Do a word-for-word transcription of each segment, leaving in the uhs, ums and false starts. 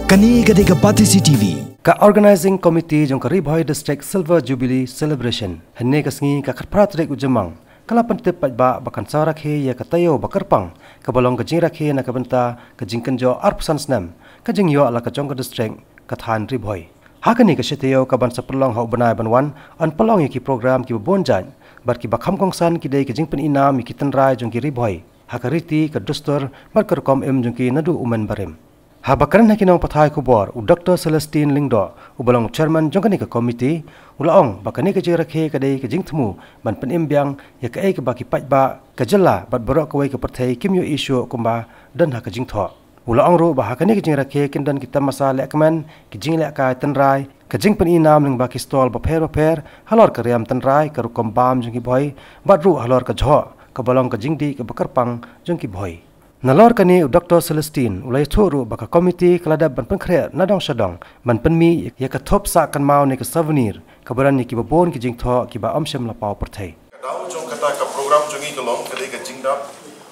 Kane ka dei ka Batesi T V. Ka Organizing Committee jong ka Ri Bhoi District Silver Jubilee Celebration, hynne ka sngi ka khatphra tarik u Jymmang, ka la pyntip paidbah ba kan sa rakhe ïa ka taïew ba kyrpang, kaba long ka jingrakhe na ka bynta ka jingkynjoh arphew san snem ka jingïoh la ka jong ka district, ka thaiñ Ri Bhoi. Ha kane ka shi taïew kaban sa pynlong ha u bnai ban wan, yn pynlong ïa ki program kiba bun jait bad kiba kham kongsan, ki dei ka jingpyni nam ïa ki tynrai jong ki Ri Bhoi ha ka riti, ka dustur bad ka rukom im jong ki naduh u mynbarim. Haba kren ha ki nongpathai khubor, u Doktor Celestine Lyngdoh, uba long chairman jong kane ka komiti, u la ong ba kane ka jingrakhe ka dei ka jingthmu ban pynim biang ïa kaei kaba ki paidbah ka jylla bad baroh kawei ka pyrthei kim ïohi shuh kumba don ha ka jingthoh. U la ong ruh ba ha kane ka jingrakhe kin don ki tamasa lehkmen, ki jinglehkai tynrai, ka jingpyni nam lyngba ki stall bapher bapher halor ka riam tynrai, ka rukom bam jong ki Bhoi, bad ruh halor ka jhoh kaba long ka jingdih kaba kyrpang jong ki Bhoi. Nalor kane, u Doktor Celestine u la ïathuh ruh ba ka komiti ka la dep ban pynkhreh na dong sha dong ban pynmih ïa ka thup sah kynmaw ne ka souvenir, kaba don ïa kiba bun ki jingthoh kiba ym shym la paw pyrthei. Ka daw jong kata ka program jong ngi ka long ka dei ka jingdap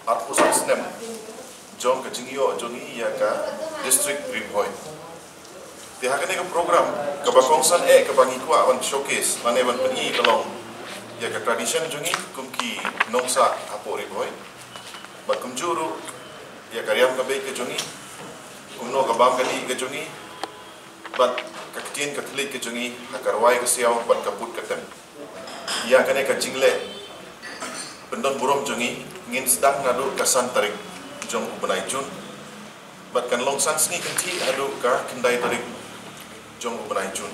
arphew san snem jong ka jingïoh jong ngi ïa ka district Ri Bhoi. Te ha kane ka program kaba kongsan eh kaba ngi kwah ban showcase lane ban pyni ka long ïa ka tradition jong ngi kum ki nongsah hapoh Ri Bhoi. Bad kumjuh ruh ïa ka riam ka beit ka jong ngi, kumno ka bam ka dih ka jong ngi, bad ka ktien ka thylliej ka jong ngi ha ka rwai ka siaw bad ka put ka tem. Ïa kane ka jingleh pyndon burom jong ngi ngin sdang naduh ka san tarik jong u bnai Jun, bad kan long san sngi kynthih haduh ka khyndai tarik jong u bnai Jun.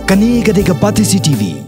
Kane ka dei ka Batesi T V.